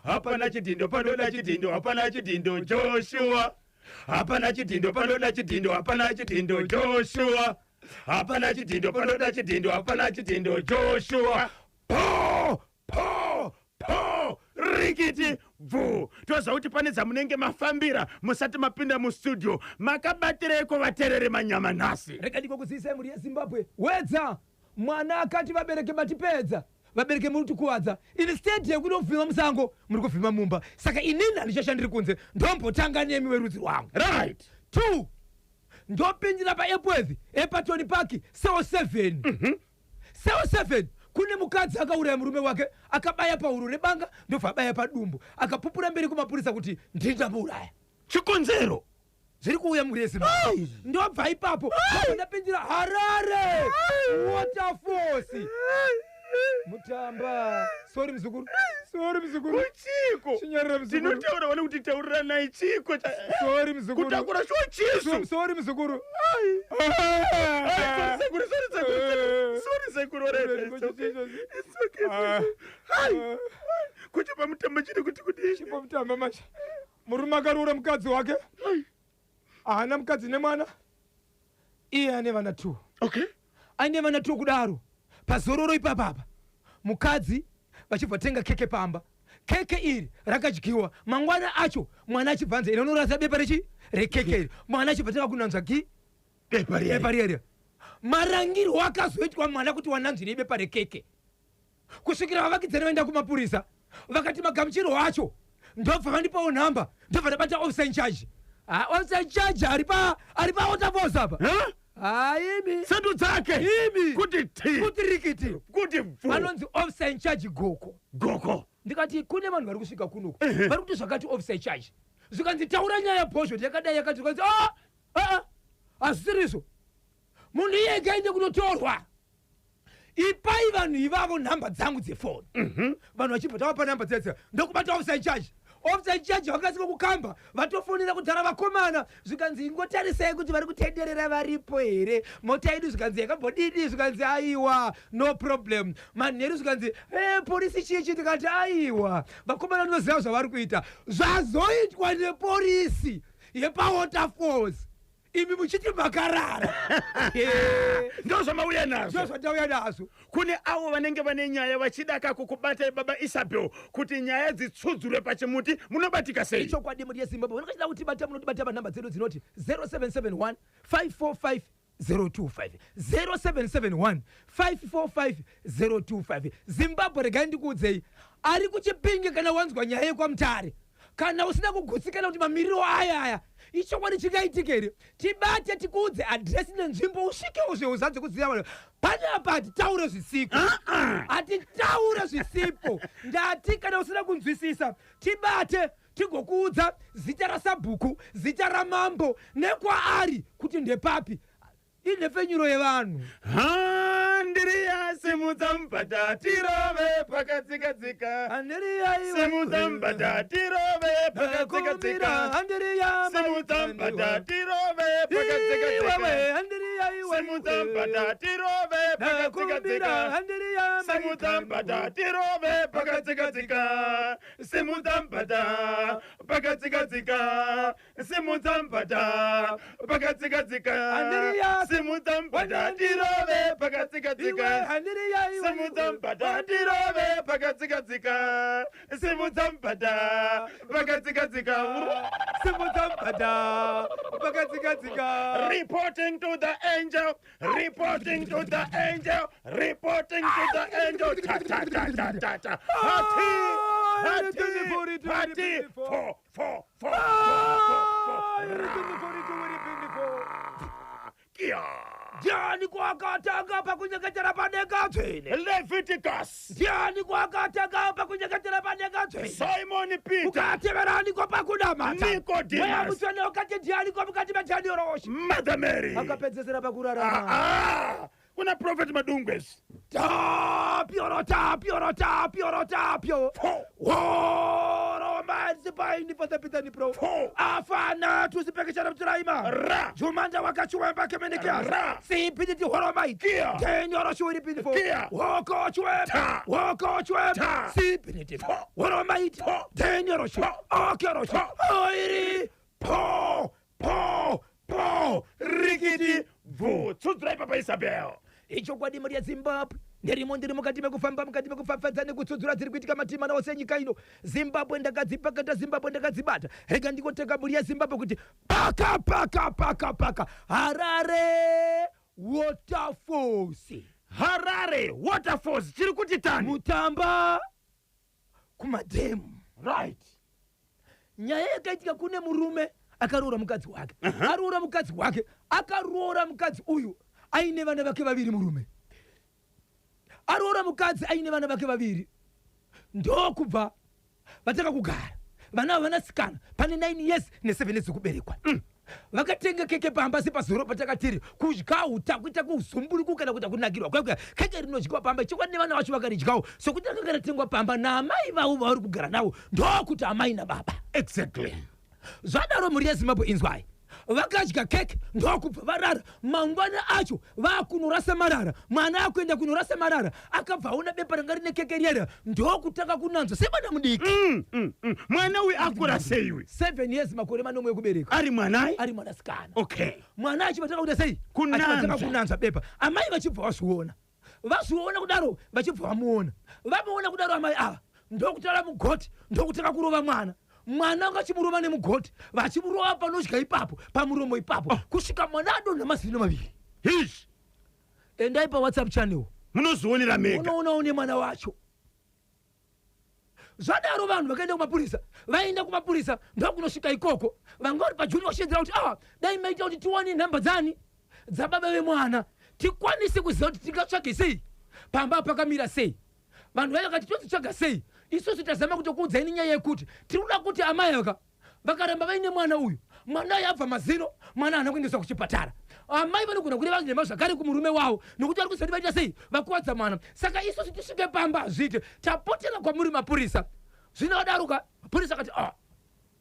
Hapana chidhindo panoda chidhindo, hapana chidhindo Joshua. Hapana chidhindo panoda chidhindo, hapana chidhindo Joshua. Hapana chidhindo panoda chidhindo, hapana chidhindo Joshua. Po po po rikiti bvu. Toziva kuti pane dzamunenge mafambira musati mapinda mustudio. Makabatireiko vatereri manyama nhasi? Rega ndikokuzivisai mhuri yeZimbabwe. Wedza mwana akati vabereki matipedza, vabereki muri kutikuvadza. Instead yekunovhima musango muri kuvhima mumba. Saka inini handichashandiri kunze, ndombotanga nemi werudzi rwangu. Right. 2 ndopindira paEpworth, ePatoni Park, cell 7. Cell 7 kune mukadzi akauraya murume wake, akabaya pahuro nebanga ndobva abaya padumbu, akapupura mberi kumapurisa kuti ndini ndamuuraya. Chikonzero zviri kuuya mhuri yeZimbabwe. Ndobva ipapo ndapindira Harare Waterfalls. Mutamba, sorry muzukuru, sorry muzukuru. Kuchiko Chinyarira muzukuru. Tinotaura vane kuti tauriranai chiko Sorry muzukuru. Kutakura shuwa chisu. Sorry muzukuru. Ai, sorry sekuru, sorry sekuru, sorry sekuru, alright, it's okay. It's okay, sekuru. Hai. Kuti pamutamba chiri kuti kudii? Chipo mutamba manje. Murume akaroora mukadzi wake. Haana mukadzi nemwana. Iye ane vana 2. Okay. Aine vana 2 kudaro. Pazororo ipapapa. Mukadzi vachibva tenga keke pamba. Keke iri rakadyiwa. Mangwana acho mwana achibva anzi ine unorasa bepa rechi rekeke iri. Mwana achibva tenga kunanzva ki bepa riya. Bepa riya riya. Marangirwo akazoitwa mwana kuti wananzvirei bepa rekeke. Kusvikira vavakidzani vaenda kumapurisa vakati magamuchirwo acho ndobva vandipawo nhamba ndobva ndabata officer in charge. Ah, officer in charge ari pa ari pa Waterfalls apa. Huh? Haimi. Sendu dzake. Imi. Kuti ti. Kuti rikiti. Kuti bvu. Vanonzi officer in charge goko. Goko. Ndikati kune vanhu vari kusvika kunoku. Vari kuti zvakati officer in charge. Zvikanzi taura nyaya bhozho yakadai yakati zvikanzi ah ah hazvisirizvo. Munhu iyege aende kunotorwa. Ipai vanhu ivavo nhamba dzangu dzefoni. Vanhu vachibva tavapa nhamba dzedze ndokubata officer in charge. Officer in charge vakasika kukamba vatofonera kudhara vakomana zvikanzi ingotarisai kuti vari kutenderera varipo here mota yedu zvikanzi yakambodidi zvikanzi aiwa no problem. Manheru zvikanzi polisi chii chii tikati aiwa vakomana vanoziva zvavari kuita. Zvazoitwa nepolisi yepaWaterfalls imi muchiti makarara. Ndozvamauya nazvo. Ndozvatauya nazvo. Kune avo vanenge vane nyaya vachida ka kukubatai baba Isabel kuti nyaya dzitsudzurwe pachimuti munobatika sei? Ichokwadi mhuri yeZimbabwe vanenge vachida kutibata munotibata panhamba dzedu dzinoti 0771 545 025 0771 545 025. Zimbabwe regai ndikuudzei ari kuChipinge kana wanzwa nyaya yekwaMutare kana usina kugutsikana kuti mamiriro aya aya ichokwadi chingaitika here tibate tikuudze adresi nenzvimbo usvikewo zveuzadze kuziva vanhu panapa hatitaure zvisiko hatitaure zvisipo ndati kana usina kunzwisisa tibate tigokuudza zita rasabhuku zita ramambo nekwaari kuti ndepapi inhepfenyuro yevanhu. Andiriya simudza mubhadha tirove pakatsika-tsika. Andiriya iwe. Simudza mubhadha tirove pakatsika-tsika. Andiriya Simudza mubhadha tirove pakatsika-tsika. Iwewe Andiriya iwe. Simudza mubhadha tirove pakatsika-tsika. Andiriya Simudza mubhadha tirove pakatsika-tsika. Simudza mubhadha pakatsika-tsika. Simudza mubhadha pakatsika-tsika. Andiriya. Simudza mubhadha tirove pakatsika-tsika. Andiriya iwe. Simudza mubhadha tirove pakatsika-tsika. Simudza mubhadha pakatsika-tsika. Simudza mubhadha pakatsika-tsika. Reporting to the angel, reporting to the angel, reporting to the angel. Ta ta ta ta ta ta. Hati, hati, hati. 4 4 4 4 4 4. Kia. Ndiani kwakatanga pakunyengetera padenga tsvene? Leviticus. Ndiani kwakatanga pakunyengetera padenga tsvene? Simon Peter. Ukateverani kwa pakunamata? Nicodemus. Mweya Mutsvene wakati ndiani kwa mukati meDaniel Roshi? Mother Mary. Akapedzesera pakurarama. Kuna Prophet Madungwes. Tapio, tapio, tapio, tapio. 4. Woro manzi sipaini pro Po. afana tusipekesharamtiraima Ra. jumanda wakachiwemba kemenekias Ra. sipiniti horomai Kia. tenyoroshuripinifo Kia. wokochwemba Ta. wokochwemba Ta. sipiniti Po. horomaiti Po. tenyoroshu Po. okeroshu Po. oiri Po po po rikiti bvu. Tsudzura ipapa Isabel. Ichokwadi, mhuri yeZimbabwe, nderimo ndiri mukati mekufamba, mukati mekufafadza nekutsudzura dziri kuitika matimana ose enyika ino. Zimbabwe ndakadzipakata, Zimbabwe ndakadzibata. Rega ndingoteka mhuri yeZimbabwe kuti paka paka paka paka Harare Waterfalls. Harare Waterfalls chiri kuti tani. Mutamba kumadhemu. Right. Nyaya yakaitika kune murume akaroora mukadzi wake. Aroora mukadzi wake, akaroora mukadzi uyu aine vana vake vaviri. Murume aroora mukadzi aine vana vake vaviri, ndokubva vatanga kugara. Vana ava vanasikana, pane 9 years ne7 years dzekuberekwa. Vakatenga keke pamba sepazoro patakatiri kudya uta kuita kuzumburiku kana kuita kunakirwa kwekwe. Keke rinodyiwa pamba chokwadi, nevana vacho vakaridyawo, sokuti rakanga ratengwa pamba naamai vavo vavari kugara navo, ndokuti amai nababa. Exactly. Zvadaro, mhuri yeZimbabwe, inzwai, vakadya keke ndokubva varara. Mangwana acho vakunorasa marara, mwana akuenda kunorasa marara, akabva aona bepa ranga rine keke riyara, ndokutanga kunanzva semwana mudiki. Mwana uyu akura sei uyu? 7 years, makore 7 ekubereka. Ari mwanai? Ari mwanasikana. Okay. Mwana achivatanga kuita sei? Kunanzva. Achivatanga kunanzva bepa. Amai vachibva vazviona, vazviona kudaro, vachibva vamuona, vamuona kudaro, amai ava ndokutara mugoti, ndokutanga kurova mwana. Mwana anga achimurova nemugoti, vachimurova panodya ipapo, pamuromo ipapo, kusvika mwana adonha mazino maviri. Hish. Endai paWhatsApp channel. Munozvionera mega. Unoonawo nemwana wacho. Zvadaro, vanhu vakaenda kumapurisa. Vaenda kumapurisa, ndokunosvika ikoko, vanga vari pajuni vachishedzera kuti a dai maita kuti tiwane nhamba dzani, dzababa vemwana, tikwanise kuziva kuti tingatsvage sei, pamba pakamira sei. Vanhu vaya vakati todzitsvaga sei isusu? Tazama kutokuudzai nenyaya yekuti tiri kuda kuti amai vaka vakaramba vaine mwana uyu, mwana uyu abva mazino, mwana haana kuendeswa kuchipatara, amai vanogona kureva nhema zvakare kumurume wavo, nokuti vari kuziva kuti vaita sei, vakuwadza mwana. Saka isusu tisvike pamba hazviite, tapotera kwamuri mapurisa. Zvino vadaruka, mapurisa akati ah,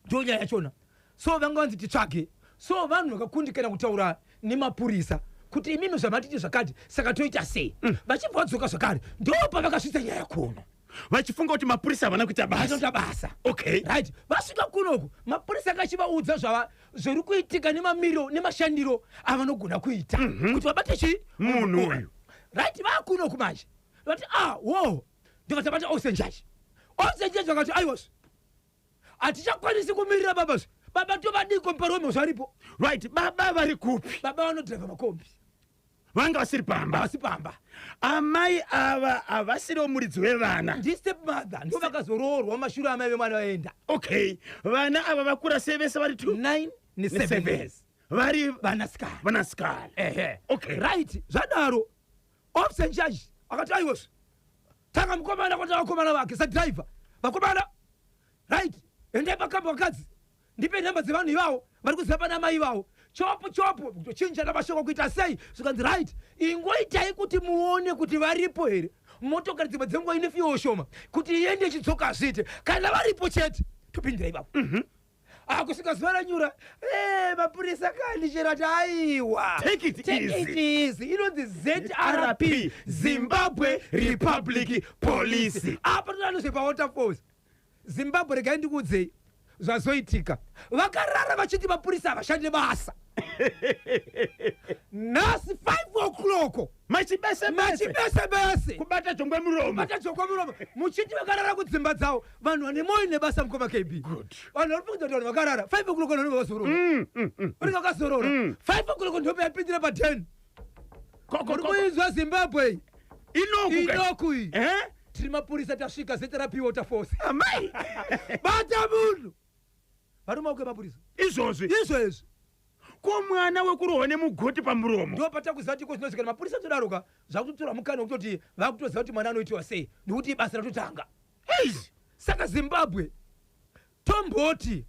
ndo nyaya yachona. So vanga vanzi titsvage, so vanhu vakakundikana kutaura nemapurisa kuti imimi zvamatiti zvakati, saka toita sei? Vachibva vadzoka zvakare, ndo pavakasvitsa nyaya kuno. Vachifunga kuti mapurisa havana kuita basa. Vachinoita basa. Okay. Right, vasvika kunoku, mapurisa akachivaudza zvava zviri kuitika nemamiriro nemashandiro avanogona kuita kuti vabate chii? Munhu uyu. Right, vakunoku manje vati ah wo, ndikati vati officer in charge, officer in charge vakati aiwazve hatichakwanisi kumirira babazve, baba tovadiko muparomho zvaripo. Right, baba vari kupi? Baba vanodhiraivha makombi. Vanga vasiri pamba? Havasi pamba. Amai ava havasiriwo muridzi wevana? Ndistep mother, ndo vakazoroorwa mumashure amai vemwana vaenda. Okay, vana ava vakura sei vese vari two? 9 ne7 Ne7. years. Vari vanasikana. Vanasikana. Ehe. Okay. Right, zvadaro, officer in charge akati aiwazve tanga mukomana kwata vakomana vake sadhiraivha, vakomana, right, endai pakamba vakadzi, ndipe nhamba dzevanhu ivavo vari kuziva pana mai ivavo. Chopo chopo kutochinjana mashoko kuita sei, zvikanzi right, ingoitai kuti muone kuti varipo here. Motokari dzimwe dzenguva ine fuel shoma, kuti iende ichidzoka zviite kana varipo chete, topindira ipapo. Akusvika zuva ranyura, mapurisa kani chero ati aiwa. Take it Take easy. it easy. Inonzi ZRP, Zimbabwe Republic Police. Apa todanozve paWaterfalls, Zimbabwe. Regai ndikuudzei zvazoitika. Vakarara vachiti mapurisa havashande basa. Nhasi 5 o'clock, Machibese bese. machibese bese. Kubata jongwe muromo. Batadzokwa muromo, muchiti vakarara kudzimba dzavo. Vanhu vane mwoyo nebasa, mukoma KB. Good. Vanhu vari kufunga kuti vanhu vakarara 5 o'clock, vanhu vakazorora. Vanenge vakazorora 5 o'clock, ndope yapindira pa10. Muri kuinzwa, Zimbabwe? Inoku ka- Inoku iyi. Eh? Tiri mapurisa, tasvika, ZRP Waterfalls. Amai. Bata munhu vari mumaoko emapurisa. Izvozvi? Izvezvi. Ko mwana wekurohwa nemugoti pamuromo? Ndo patakuziva kuti iko zvinozikana mapurisa todaroka, zvakutotora mukana wekutoti vakutoziva kuti mwana anoitiwa sei, nekuti basa ratotanga. Eish. Saka Zimbabwe, tomboti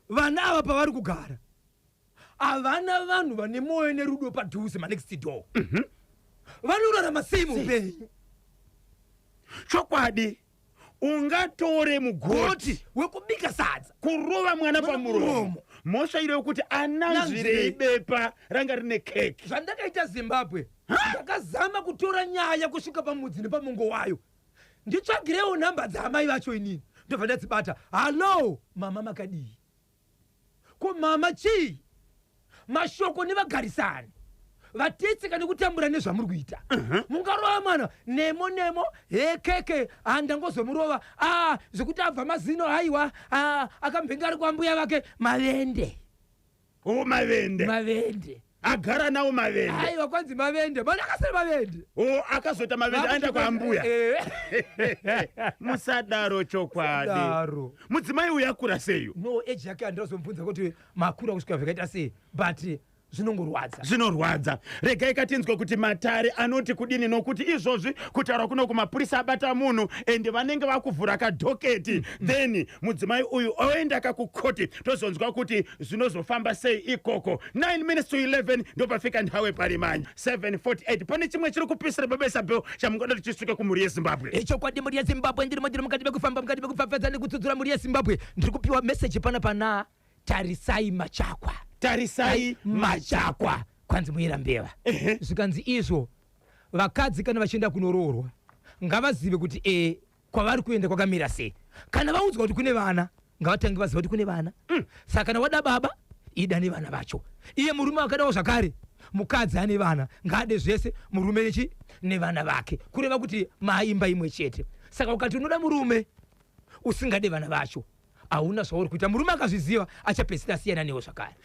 vana ava pavari kugara havana vanhu vane mwoyo nerudo padhuze, manext door, vanorarama sei muupenyu? Chokwadi, Ungatore mugoti Goti wekubika sadza. Kurova mwana Mwana pamuromo. muromo. Mhosva iro yokuti ananzvirei Nanzvirei. bepa ranga rine keke. Zvandakaita Zimbabwe, ndakazama kutora nyaya kusvika pamudzi nepamongo wayo. Nditsvagirewo nhamba dzaamai vacho inini, ndobva ndadzibata. Hallo mama, makadii? Ko mama, chii mashoko nevagarisani vatetseka nekutambura nezvamuri kuita? Mungarova mwana nemo nemo hekeke, handangozomurova a zvekuti abva mazino. Haiwa, akambenge ari kwambuya vake mavende. O, mavende. Mavende. Agara nawo mavende. Aiwa, kwanzi mavende, mana akasiri mavende. O, akazoita mavende aenda kwaambuya. Musadaro chokwadi. Daro. Mudzimai uyu akura seyu? No, age yake handirazombvunza kuti makura kusvika zvakaita sei, but zvinongorwadza. Zvinorwadza. Regai katinzwe kuti matare anoti kudini, nokuti izvozvi kutaura kuno kumapurisa abata munhu, ende vanenge vakuvhura kadocket. Then mudzimai uyu oenda kakukoti, tozonzwa kuti zvinozofamba sei ikoko. 9 minutes to 11 ndopafika nthawe pari manje 748. Pane chimwe chiri kupisira, baba Isabel, chamungoda kuti chisvike kumhuri yeZimbabwe? Ichokwadi, mhuri yeZimbabwe, ndirimo, ndiri mukati mekufamba, mukati mekupfapfadza nekutsudzura mhuri yeZimbabwe. Ndiri kupiwa meseji pana pana Tarisai Machakwa. Tarisai. Machakwa, kwanzi muyera mbeva. Zvikanzi izvo vakadzi kana vachienda kunoroorwa ngavazive kuti kwavari kuenda kwakamira sei. Kana vaudzwa kuti kune vana, ngavatange vaziva kuti kune vana. Saka kana wada baba, ida nevana vacho. Iye murume akadawo zvakare mukadzi ane vana, ngaade zvese, murume nechi nevana vake, kureva kuti maimba imwe chete. Saka ukati unoda murume usingade vana vacho, hauna zvauri kuita. Murume akazviziva achapedzisira asiyana newe zvakare.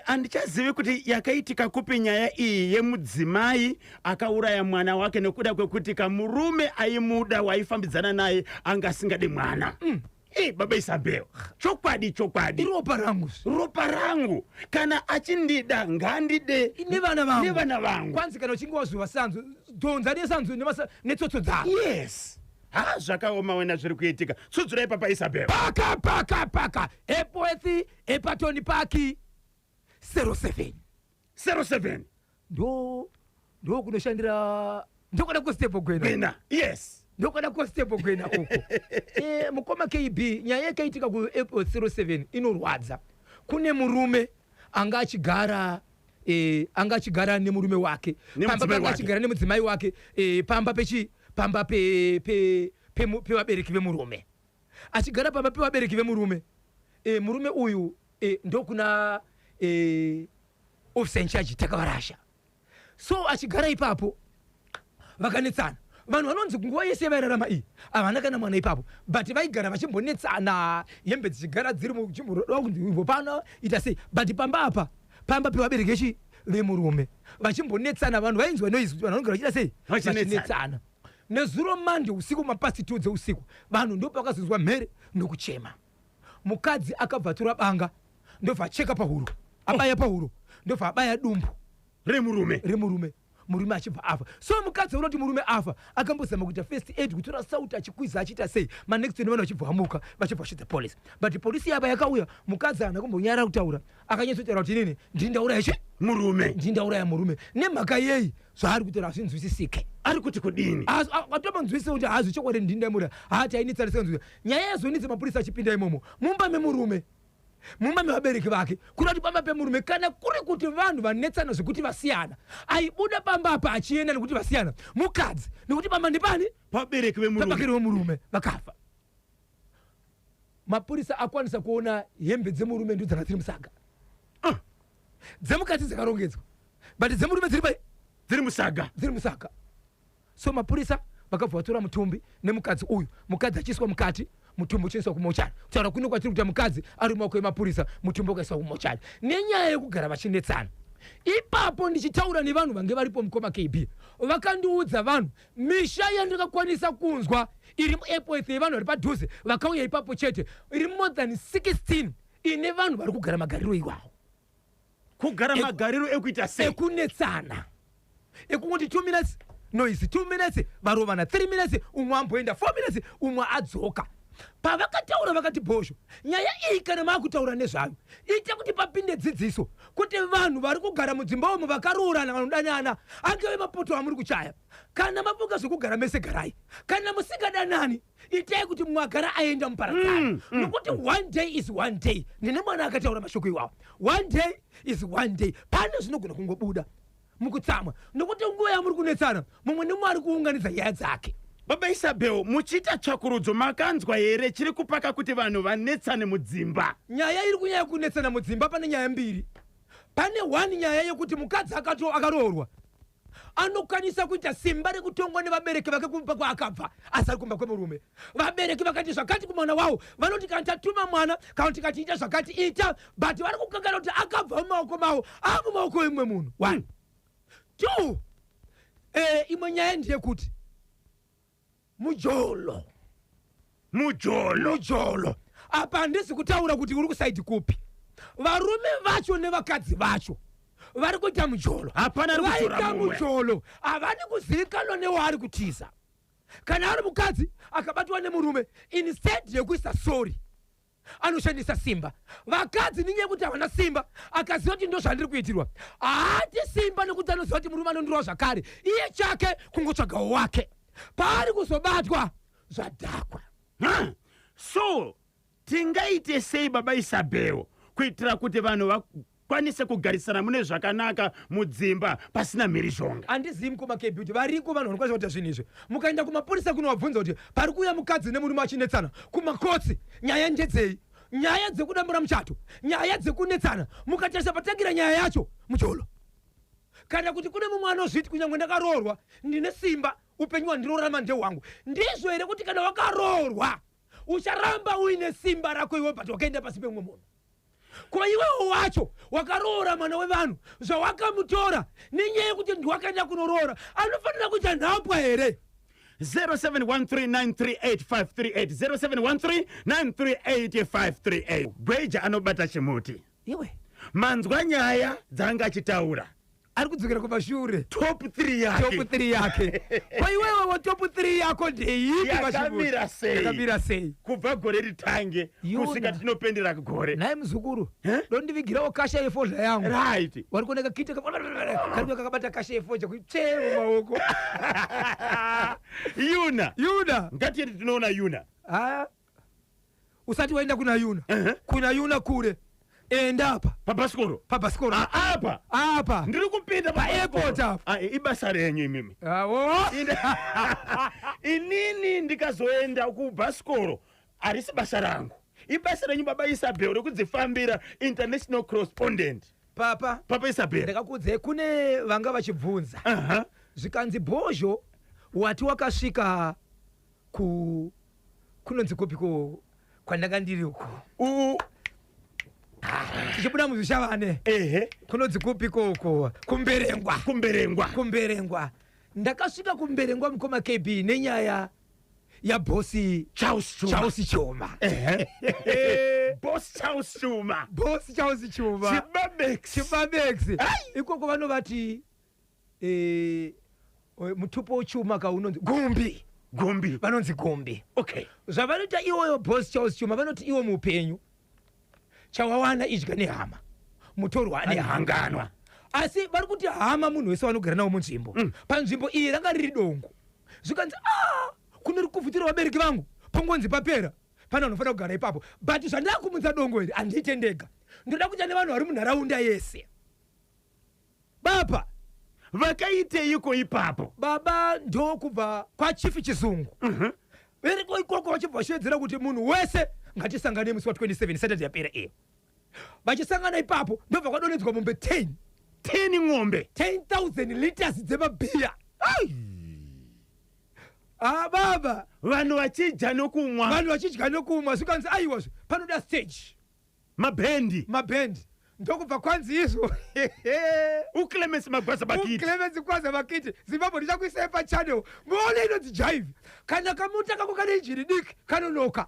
Handichazivi kuti yakaitika kupi nyaya iyi yemudzimai akauraya mwana wake nekuda kwekuti kamurume aimuda waifambidzana naye anga asingade mwana. Baba Isabel, chokwadi chokwadi. Iropa rangu. Ropa rangu, kana achindida ngandide nevana vangu. Nevana vangu. Kwanzi kana uchinge wazuva sanzu, dhonza nesanzu netsotso dzako. Yes, ha, zvakaoma wena zviri kuitika. Tsudzurai, papa Isabel. Paka paka paka, Epworth, Epatoni Park, 07. 07. Ndo kunoshandira, ndokwada Constable Gwena. Gwena, yes. Ndokwada Constable Gwena uko. Mukoma KB, nyaya yakaitika kuEpworth 07 inorwadza. Kune murume anga achigara anga achigara nemurume wake. Nemudzimai Pamba panga wake. achigara nemudzimai wake, pamba pechi pamba pevabereki vemurume. Achigara pamba pevabereki vemurume, murume uyu ndokuna officer in charge Takavarasha. So achigara ipapo vakanetsana. Vanhu vanonzi nguva yese vairarama iyi havana kana mwana ipapo, but vaigara vachimbonetsana, hembe dzichigara dziri muchimboda kunzi ivo pano ita sei, but pamba apa, pamba pevabereki vechi vemurume, vachimbonetsana. Vanhu vainzwa noise kuti vanhu vanogara vachiita sei. Vachinetsana. Vachinetsana. Nezuro mande usiku, mapast 2 dzeusiku, vanhu ndopakazonzwa mhere nokuchema. Mukadzi akabva atora banga, ndobva acheka pahuro, abaya pahuro, ndobva abaya dumbu remurume. Remurume. Murume achibva afa. So mukadzi unoti murume afa, akambozama kuita first aid, kutora sauti achikwiza, achiita sei. Manext nevanhu vachibva vamuka, vachibva vashidza polisi, but polisi yava yakauya, mukadzi haana kumbonyara kutaura. Akanyatsotaura kuti inini ndini ndauraya chi murume. Ndini ndauraya murume. Nemhaka yei? Zvaari kutaura hazvinzwisisike. Ari kuti kudini? Atomanzwisise kuti hazvi chokwadi ndini ndaimuraya. Hati ainitsa. Nyaya yazonitsa mapurisa achipinda imomo mumba memurume, mumba mevabereki vake, kuda kuti pamba pemurume, kana kuri kuti vanhu vanetsana zvekuti vasiyana, aibuda pamba apa achienda nekuti vasiyana mukadzi, nekuti pamba ndepani? Pabereki vemurume. Pabakiri vemurume vakafa. Mapurisa akwanisa kuona hembe dzemurume ndo dzanga dziri musaga. Dzemukadzi dzakarongedzwa, but dzemurume dziri pai? Dziri musaga. Dziri musaga. So mapurisa vakabva vatora mutumbi nemukadzi uyu, mukadzi achiiswa mukati, mutumbi uchiiswa kumochari. Kutaura kuno kwatiri kuita, mukadzi ari mumaoko emapurisa, mutumbi ukaiswa kumochari nenyaya yekugara vachinetsana ipapo. Ndichitaura nevanhu vange varipo, mukoma KB, vakandiudza vanhu misha yandakakwanisa kunzwa iri muEpworth yevanhu vari padhuze vakauya ipapo chete iri more than 16 ine vanhu vari kugara magariro iwawo. Kugara magariro ekuita sei? Ekunetsana, ekungoti 2 minutes noise, 2 minutes varovana, 3 minutes umwe amboenda, 4 minutes umwe adzoka. Pavakataura vakati, "Bhozho, nyaya iyi kana maakutaura nezvayo, ita kuti papinde dzidziso kuti vanhu vari kugara mudzimba umu vakaroorana, vanodanana, angave mapoto amuri kuchaya, kana mafunga zvekugara mese garai. Kana musingadanani, itai kuti mumwe agara aenda muparadzano, nokuti one day is one day." Ndine mwana akataura mashoko iwawo. One day is one day. Pane zvinogona kungobuda mukutsamwa, nokuti nguva yamuri kunetsana, mumwe nemumwe ari kuunganidza nyaya dzake. Baba Isabel, muchiita tsvakurudzo, makanzwa here chiri kupaka kuti vanhu vanetsane mudzimba? Nyaya iri kunyanya kunetsana mudzimba, pane nyaya mbiri. Pane one nyaya yekuti mukadzi akaroorwa anokwanisa kuita simba rekutongwa nevabereki vake kumba kwaakabva, asi ari kumba kwemurume. Vabereki vakati zvakati kumwana wavo, vanoti kana tatuma mwana kana tikati ita zvakati, ita, but vari kukangana kuti akabva mumaoko mavo, ava mumaoko emumwe munhu. One, two, imwe nyaya ndeyekuti mujolo. Mujolo. Mujolo. Apa handisi kutaura kuti uri kuside kupi. Varume vacho nevakadzi vacho vari kuita mujolo. Hapana ari kudzora Vaita mumwe. mujolo, havadi kuzivikanwa newaari kutiza. Kana ari mukadzi akabatwa nemurume, instead yekuisa sorry, anoshandisa simba. Vakadzi, nenyaya yekuti havana simba, akaziva kuti ndo zvandiri kuitirwa, haati simba, nekuti anoziva kuti murume anondirwa zvakare. Iye chake kungotsvagawo wake. Paari kuzobatwa, zvadhakwa. Ha! So tingaite sei, baba Isabel, kuitira kuti vanhu vakwanise kugarisana mune zvakanaka mudzimba pasina mhirizhonga? Handizivi, mukoma KB, kuti variko vanhu vanokwanisa kuita zvinhu izvi. Mukaenda kumapurisa kunovabvunza kuti pari kuuya mukadzi nemurume achinetsana kumakotsi, nyaya ndedzei? Nyaya dzekudambura muchato, nyaya dzekunetsana, mukatarisa patangira nyaya yacho, mujolo. Kana kuti kune mumwe anozviti, "Kunyange ndakaroorwa, ndine simba, upenyu hwandinorarama ndehwangu." Ndizvo here kuti kana wakaroorwa ucharamba uine simba rako iwe, but wakaenda pasi pemumwe munhu? Ko iwewo wacho wakaroora mwana wevanhu, zvawakamutora nenyaya yekuti ndiwakaenda kunoroora, anofanira kuita nhapwa here? 0713938538, 0713938538. Gweja anobata chimuti. Iwe. Manzwa nyaya dzaanga achitaura. Ari kudzokera kumashure. Top 3 yake. Top 3 yake. Ko iwewewo, top 3 yako ndeipi? Yakamira sei? Yakamira sei? Kubva gore ritange Yona. kusvika tinopendera gore. Nhai muzukuru, Eh? ndondivigirawo kasha yefodya yangu. Wari kuoneka kite karikuya kakabata kasha yefodya kuitsvee mumaoko. Yuna. Yuna. Ngatiende tinoona Yuna. Ah, usati waenda kuna Yuna, kuna Yuna kure, enda apa. Pabhasikoro. Pabhasikoro. Apa. Apa. Ndiri kupinda. Pa-airport apa. Ah, ibasa renyu imimi. Awo. Inini ndikazoenda kubhasikoro harisi basa rangu, ibasa renyu, baba Isabel, rekudzifambira, international correspondent. Papa. Papa Isabel. Ndakakuudzai, kune vanga vachibvunza, zvikanzi, "Bhozho, wati wakasvika kunonzi kupiko kwandanga ndiri uko?" Tichibuda muzvishavane. Kunonzi kupiko uko? Kumberengwa. Kumberengwa. Kumberengwa. Ndakasvika kumberengwa, mukoma KB, nenyaya yabhosi Charles Chuma. Charles Chuma. Boss Charles Chuma. Bosi Charles Chuma. Chibabex. Chibabex. Ikoko vanovati mutupo wechuma kaunonzi Gumbi. Gumbi. Vanonzi Gumbi. Zvavanoita iwoyo boss Charles Chuma, vanoti iwo muupenyu chawawana idya nehama, mutorwa ane hanganwa. Asi vari kuti hama munhu wese vanogara nawo munzvimbo. Panzvimbo iyi ranga riri dongo, zvikanzi, "A, kune rikuvhutira vabereki vangu, pongonzi papera pane vanofanira kugara ipapo. But zvandakumutsa dongo iri handiite ndega, ndoda kuita nevanhu vari munharaunda yese." Baba. Vakaiteiko ipapo? Baba, ndokubva kwachief Chizungu veriko ikoko, vachibva vashevedzera kuti munhu wese ngatisangane musi wa27, Saturday yapera iyo. Vachisangana ipapo, ndobva kwadonhedzwa mombe 10. 10 ng'ombe. 10,000 liters dzemabhiya. Ah, baba. Vanhu vachidya nokumwa. Vanhu vachidya nokumwa. Zvikanzi, "Aiwazve, panoda stage." Mabhendi. Mabhendi. Ndokubva kwanzi izvo uClemens Magwaza Bakiti. Clemens Gwaza Bakiti, Zimbabwe, ndichakuisai pachannel muone inonzi jive. Kana kamuta kako kane injini diki kanonoka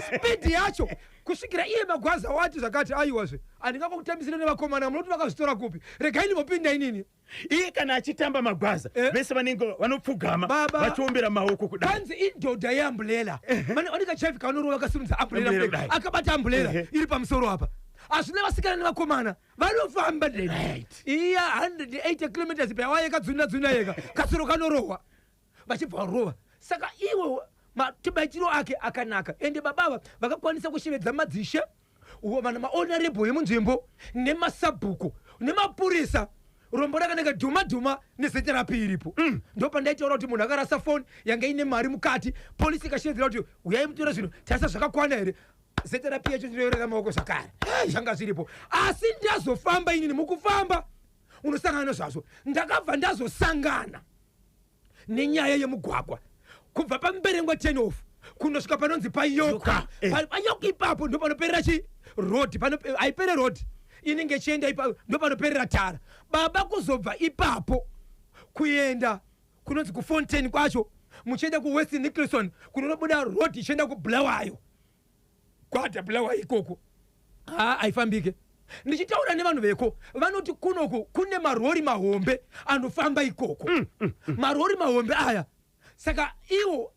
spidi yacho kusvikira iye Magwaza wati zvakati, aiwazve, handingangokutambisire nevakomana, munoti vakazvitora kupi? Regai ndimbopinda inini. Iye kana achitamba Magwaza, vese vanenge vanopfugama Baba. vachiombera maoko kudai. Kwanzi indodha yeumbrella, vanenge jive kanorova kasimudza umbrella. Umbrella kudai. Kudai. Akabata umbrella iri pamusoro apa. Hazvina vasikana nevakomana vanofamba ndeni iya 180 kilometers per hour, yakadzunira dzunira yega, kasoro kanorohwa vachibva varova. Saka iwo mabaitiro ake akanaka, ende babava vakakwanisa kushevedza madzishe, vana mahonorable emunzvimbo nemasabhuku nemapurisa. Rombo rakanaka dhuma dhuma neZRP iripo. Ndo pandaitaura kuti munhu akarasa foni yanga ine mari mukati, polisi ikashevedzera kuti uyai mutore zvinhu, tarisa zvakakwana here. ZRP yacho tinoyorera maoko zvakare, zvanga zviripo. Asi ndazofamba inini, mukufamba unosangana nezvazvo. Ndakabva ndazosangana nenyaya yemugwagwa kubva paMberengwa 10 off kundosvika panonzi paYoka. Yoka, eh. PaYoka ipapo ndo panoperera chi road, haipere road inenge ichienda ipapo, ndo panoperera tara, baba. Kuzobva ipapo kuenda kunonzi kuFountain kwacho, muchienda kuWest Nicholson, kunonobuda road ichienda kuBulawayo, Gwada, Bulawayo ikoko, ha, haifambike. Ndichitaura nevanhu veko, vanoti kunoku kune marori mahombe anofamba ikoko, marori mahombe aya. Saka iwo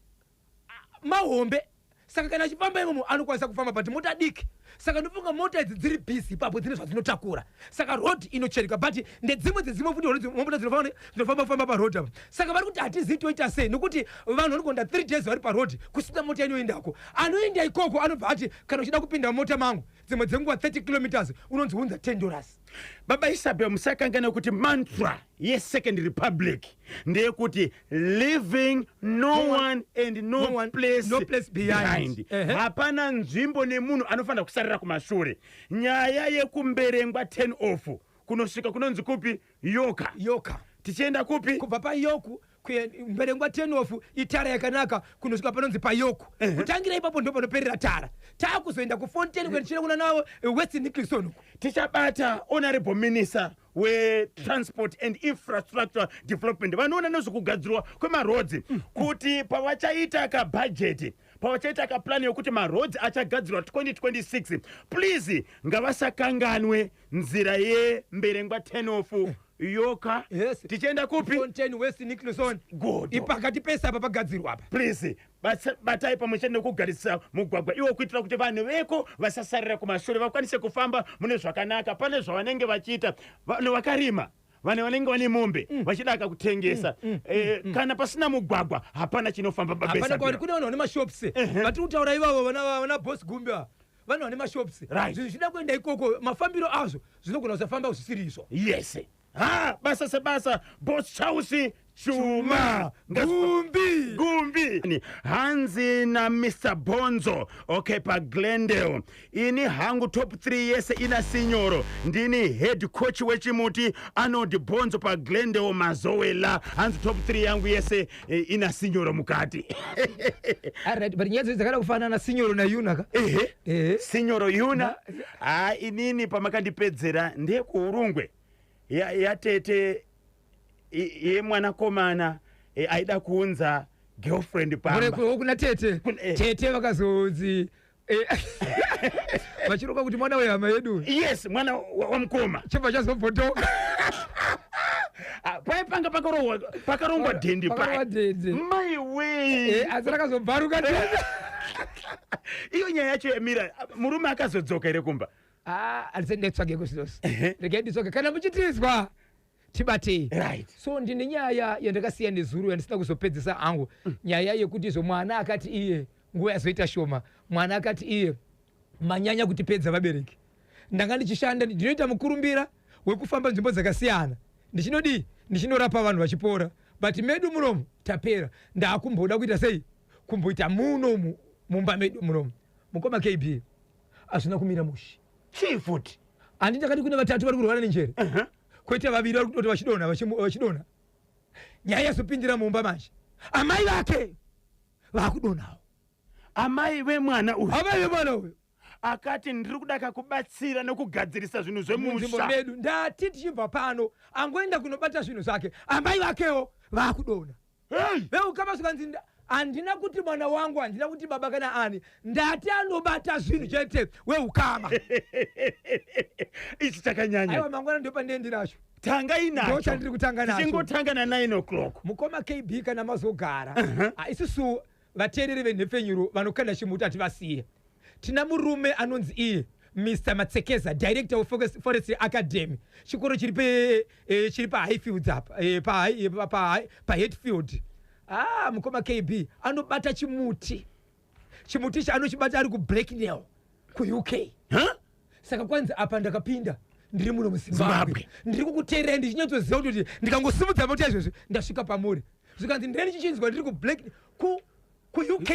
mahombe, saka kana achifamba imomo anokwanisa kufamba, but mota diki. Saka ndofunga mota idzi dziri busy ipapo, dzine zvadzinotakura, saka road inochereka. But ndedzimwe dzedzimwe futi mota dzinofamba famba paroad apa. Saka vari kuti hatizivi toita sei, nokuti vanhu vanogonda 3 days vari paroad kusina mota inoendako. Anoenda ikoko anobva ati kana uchida kupinda mumota mangu, dzimwe dzenguva 30 kilometers unonzi unza $10. Baba Isabel, musakangana kuti mantra yeSecond Republic ndeyekuti leaving no one and no, No one- place, no place behind. Hapana nzvimbo nemunhu anofanira kusarira kumashure. Nyaya yekuMberengwa 10 off kunosvika kunonzi kupi? Yoka. Yoka. Tichienda kupi? Kubva paYoku, Mberengwa 10 off, itara yakanaka, kunosvika panonzi paYoku. Kutangira ipapo ndo panoperera tara, taakuzoenda kuFountain kuenda kuna nawo West Nicholson uko. Tichabata honorable minister wetransport and infrastructure development, vanoona nezvekugadzirwa kwemarodzi, kuti pavachaita kabhajeti, pavachaita kaplani yokuti marodzi achagadzirwa 2026, please ngavasakanganwe nzira yeMberengwa 10 off, Yoka, tichienda kupi? Fontain, West Nicholson. Good. Ipakati pese apa pagadzirwa apa. Please batai pamwe chete nekugarisa mugwagwa iwo, kuitira kuti vanhu veko vasasarira kumashure, vakwanise kufamba mune zvakanaka. Pane zvavanenge vachiita, vanhu vakarima, vanhu vanenge vane mombe vachida kutengesa. Kana pasina mugwagwa hapana chinofamba. Hapana Babesa. kwani kune vanhu vane mashops vatiri kutaura ivavo, vana boss Gumbi ava, vanhu vane mashops. Zvinhu zvida kuenda ikoko, mafambiro azvo zvinogona kusafamba zvisiri izvo. Yes, ha, basa sebasa, boss Charles Chuma. Gumbi. Gumbi. Hanzi naMr Bonzo, okay, paGlendale, ini hangu top 3 yese ina Sinyoro. Ndini head coach wechimuti Anod Bonzo paGlendale Mazowela. Hanzi top 3 yangu yese ina Sinyoro mukati. Alright, but nyaya dzakada kufanana, Sinyoro naYuna ka. Ehe. Ehe. Sinyoro Yuna. Ha, inini pamakandipedzera ndeyekuUrungwe yatete yemwanakomana aida kuunza girlfriend pamba. Kuna tete. Tete vakazonzi vachironga kuti mwana wehama yedu. Yes, mwana wamukoma. Chobva chazobvotoka. Ah, paipanga pakarongwa dhende. Pakarongwa dhende. Maiwe. Asi rakazobvaruka dhende. Iyo nyaya yacho yamira, murume akazodzoka here kumba? Handisati ndaitsvageko zvinozvi. Regai nditsvage, kana muchitizwa tibatei. So ndine nyaya yandakasiya nezuro yandisina kuzopedzisa hangu, nyaya yekuti izvo mwana akati iye nguva yazoita shoma, mwana akati iye manyanya kutipedza vabereki. Ndanga ndichishanda, ndinoita mukurumbira wekufamba nzvimbo dzakasiyana, ndichinodii, ndichinorapa vanhu vachipora, but medu munomu tapera. Ndaakumboda kuita sei, kumboita munomu mumba medu munomu. Mukoma KB, hazvina kumira mushe. Chii futi? Handi ndakati kune vatatu vari kurwara nenjere, kwete vaviri vari kutoti vachidonha, vachidonha. Nyaya yazopindira mumba manje, amai vake vakudonhawo. Amai vemwana uyu? Amai vemwana uyu. Akati ndiri kuda kakubatsira nokugadzirisa zvinhu Munzvimbo zvemusha. medu ndati tichibva pano angoenda kunobata zvinhu zvake, amai vakewo vaakudonha. Hey! Veukama zvikanzi handina kuti mwana wangu, handina kuti baba kana ani, ndati anobata zvinhu chete weukama. Ichi chakanyanya. Aiwa, mangwana ndopandiendi nacho. Tangai nacho. Ndo chandiri kutanga nacho. Tichingotanga na 9 o'clock. Mukoma KB, kana mazogara, isusu vateereri venhepfenyuro vanokanda chimuti hativasiye. Tina murume anonzi iye Mr Matsekeza, director weForestry Academy, chikoro chiri pe chiri paHighfields apa, paHatfield. Mukoma KB anobata chimuti. Chimuti ichi anochibata ari kuBlacknell kuUK. Huh? Saka kwanzi apa ndakapinda ndiri muno muZimbabwe, Zimbabwe. ndiri kukuteererai ndichinyatsoziva kuti ndikangosimudza mota izvozvi ndasvika pamuri. Zvikanzi ndiri ndichichinzwa ndiri kuBlack kuUK. UK.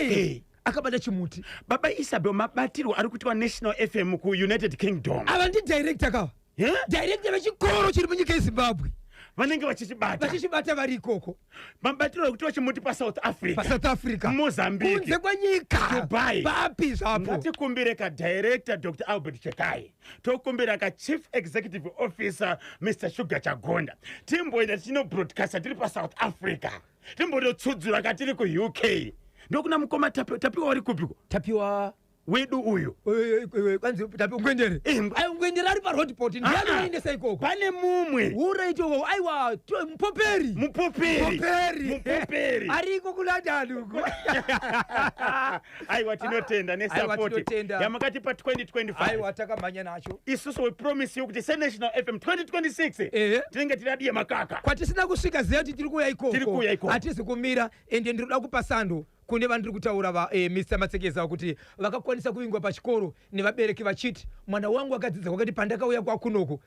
Akabata chimuti. Baba Isabel, mabatirwo ari kuitwa National FM kuUnited Kingdom. Ava ndidirector kava. Yeah? Director vechikoro chiri munyika yeZimbabwe. Vanenge vachichibata. Vachichibata vari ikoko. Mabatirwo ari kuitwa chimuti paSouth Africa. PaSouth Africa. Mozambique. Kunze kwenyika. Dubai. Papi zvapo. Ngatikumbire ka director Dr. Albert Chekai. Tokumbira ka Chief Executive Officer Mr. Sugar Chagonda. Timboenda tichinobroadcaster tiri paSouth Africa. Timbototsudzura ka tiri kuUK. Ndokuna mukoma Tapiwa uri kupiko? Tapiwa wedu uyu. Kwanzi Tapiwa Ngwendere. Ai, Ngwendere ari paroadport, ndiye anoendesa ikoko. Pane mumwe. Uraito uko, aiwa, Mupoperi. Mupoperi. Mupoperi. Mupoperi. Ariko kuLondon uko. Aiwa, tinotenda Aiwa, nesupport tinotenda. yamakatipa 2025. Aiwa, takamhanya nacho. Isusu we promise you kuti seNational FM 2026 tinenge tiradiye makaka. Kwatisina kusvika, ziva kuti tiri kuuya ikoko. Tiri kuuya ikoko. Hatizi kumira, ende ndiri kuda kupa sando kune vandiri kutaura va Mr Matsekeza, kuti vakakwanisa kuvingwa pachikoro nevabereki vachiti mwana wangu akadzidza kwakati, pandakauya kwakunoku,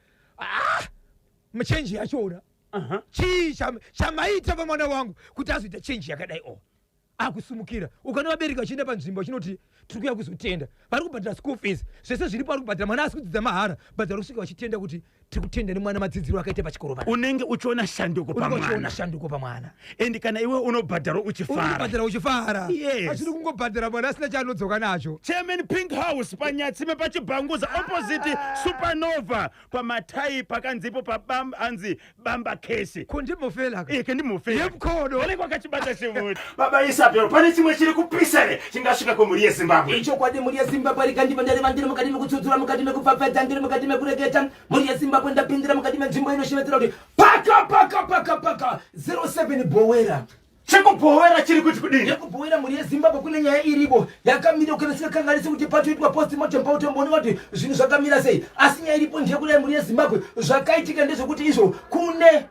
change yachona. Chii chamaita pamwana wangu kuti azoita change yakadai? O akusumukira ukaona vabereki vachienda panzvimbo vachinoti tiri kuuya kuzotenda, vari kubhadhara school fees, zvese zviripo vari kubhadhara, mwana asi kudzidza mahara, but vari kusvika vachitenda kuti tiri kutenda nemwana madzidziro akaita pachikoro pana. Unenge uchiona shanduko Unenge uchiona pamwana. shanduko pamwana. And kana iwe unobhadhara uchifara. Unobhadhara uchifara. Yes. Achiri kungobhadhara mwana asina chaanodzoka nacho. Chairman Pink House paNyatsime paChibhanguza opposite Supernova pamatai pakanzipo pabam anzi Bamba Kesi. Kundimufela ka. Ike ndimufela. Yemkono. Vanenge vakachibata chimuti. Baba Isabel, pane chimwe chiri kupisa here chingasvika kumhuri yeZimbabwe? Ichokwadi, mhuri yeZimbabwe, rikandiva ndareva, ndiri mukati mekutsudzura, mukati mekupfapfaidza, ndiri mukati mekureketa. Mhuri yeZimbabwe, ndapindira mukati menzvimbo inoshevedzera kuti paka paka paka paka 07 Bhowera. Chekubhowera chiri kuti kudini? Yekubhowera, mhuri yeZimbabwe, kune nyaya iripo yakamira kana singakanganisi kuti patoitwa postmortem pautombooneka kuti zvinhu zvakamira sei. Asi nyaya iripo ndeyekudai, mhuri yeZimbabwe, zvakaitika ndezvekuti izvo kune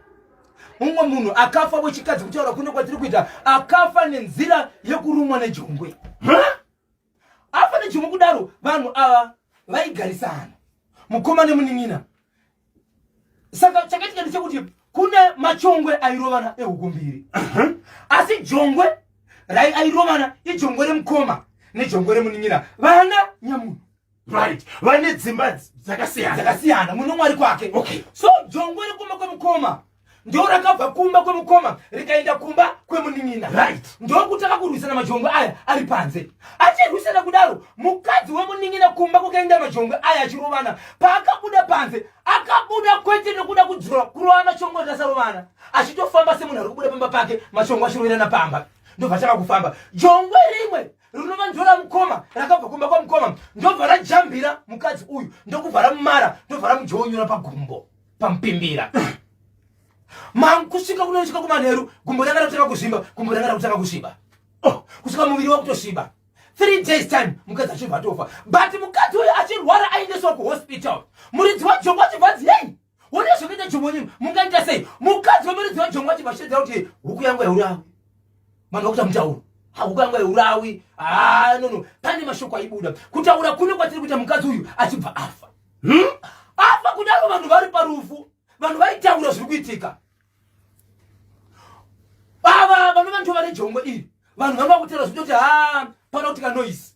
mumwe munhu akafa wechikadzi, kutaura kune kwatiri kuita, akafa nenzira yekurumwa nejongwe. Afa nejongwe kudaro, vanhu ava vaigarisana, mukoma nemunin'ina. Saka chakaitika ndechekuti kune machongwe airovana ehuku mbiri, asi jongwe airovana ijongwe remukoma nejongwe remunin'ina, vana nyamunhu. Right. Vane dzimba dzakasiyana. Dzakasiyana, muno mwari kwake. So jongwe rekumba kwemukoma ndo rakabva kumba kwemukoma rikaenda kumba kwemunin'ina. Ndokutanga kurwisana majongwe aya ari panze. Achirwisana kudaro, mukadzi wemunin'ina kumba kwakaenda majongwe aya achirovana, paakabuda panze, akabuda kwete nekuda kudzura kurova machongwe akasarovana, achitofamba semunhu ari kubuda pamba pake, machongwe achiroverana pamba. Ndobva tanga kufamba, jongwe rimwe rinova ndora mukoma rakabva kumba kwamukoma ndobva rajambira mukadzi uyu, ndokubva ramumara, ndobva ramujonyora pagumbo pamupimbira. Kusvika kunosvika kumanheru, gumbo ranga rakutanga kuzvimba, gumbo ranga rakutanga kusviba. Oh, kusvika muviri wakutosviba. 3 days time mukadzi achibva atofa. But mukadzi uyu achirwara aendeswa kuhospital, muridzi wajongwe achibva anzi, hei, wone zvakaita jongwe nyini, mungaita sei? Mukadzi wemuridzi wajongwe achibva achitedzera kuti huku yangu yaurawi. Vanhu vakuita mutauro, huku yangu yaurawi. Ah, no, no, pane mashoko aibuda. Kutaura kuno kwatiri kuita, mukadzi uyu achibva afa. Afa kudaro, vanhu vari parufu, vanhu vaitaura zviri kuitika. Ava vanova ndo vane jongwe iri, vanhu vanga vakutaura zvitoti ha pana kutika noise,